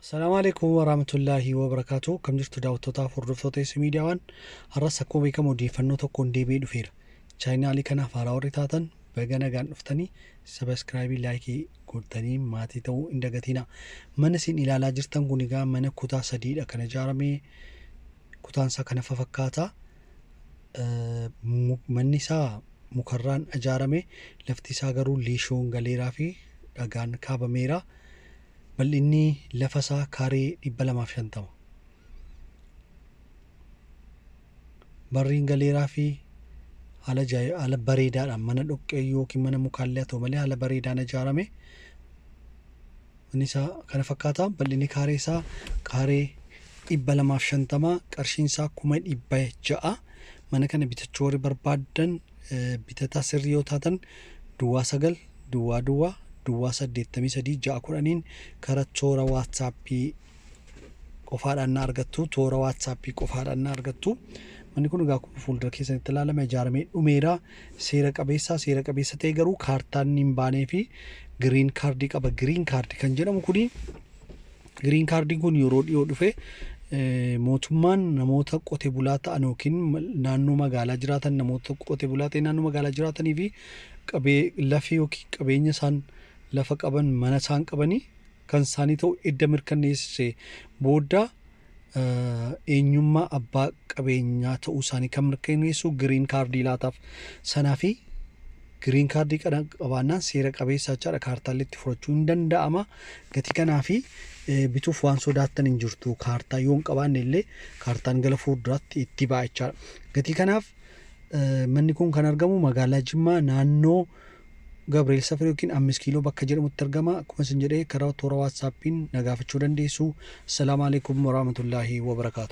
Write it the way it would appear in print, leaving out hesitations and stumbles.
Assalaamu alaikum warahmatullaahi wabarakaatu. Kam jirtu daawwattootaaf hordoftoota S miidiyaawwan har'as akkuma beekamu odeeffannoo tokkoon deebi'ee dhufeera. Chaayinaalii kanaaf haaraa warri taatan baga nagaan dhuftanii sabaskiraayibii laayikii gootanii maatii ta'uu hin dagatina. Mana isin ilaalaa jirtan kun egaa mana kutaa sadiidha kan ijaarame. Kutaan isaa kana fakkaata. Manni isaa mukarraan ijaarame, lafti isaa garuu liishoon galeeraa fi dhagaan kaabameera. Bal'inni lafa isaa kaaree 250. Barriin galeeraa fi haala bareedaadhaan mana dhoqqee yookiin mana mukaallee haa ta'u malee haala bareedaan ijaarame. Manni isaa kana fakkaata. Bal'inni kaaree isaa kaaree 250, qarshiin isaa 600,000. Mana kana bitachuu warri barbaaddan bitataa sirrii yoo taatan 09 00 0 83 6 10 karaa toora waatsaappii qofaadhaan na argattu. Toora waatsaappii qofaadhaan na argattu. Manni kun egaa akkuma fuuldura keessanitti ilaalame ijaaramee dhumeera. Seera qabeessa seera qabeessa ta'e garuu kaartaan hin baanee fi giriin kaardii qaba. Giriin kaardii kan jedhamu kuni, giriin kaardiin kun yeroo dhiyoo dhufe mootummaan namoota qote bulaa ta'an yookiin naannoo magaalaa jiraatan, namoota qote bulaa ta'e naannoo magaalaa jiraatanii fi qabee lafi yookiin qabeenya isaan lafa qaban, mana isaan qabanii kan isaanii ta'u edda mirkaneesse booda eenyummaa abbaa qabeenyaa ta'uu isaanii kan mirkaneessu giriin kaardii laataaf. Sanaa fi giriin kaardii kana qabaannaan seera qabeessa jechaadha. Kaartaallee itti fudhachuu hin danda'ama. Gatii kanaa fi bituuf waan sodaattan hin jirtu. Kaartaa yoo hin qabaanne illee kaartaan gara fuulduraatti itti ba'a jechaadha. Gatii kanaaf manni kun kan argamu magaalaa Jimmaa naannoo Gabriel Safar yookiin 5 kiiloo bakka jedhamutti argama. Akkuma isin jedhee karaa toora waatsaappiin na gaafachuu dandeessu. Assalaamu alaikum warahmatullaahi wabarakaatu.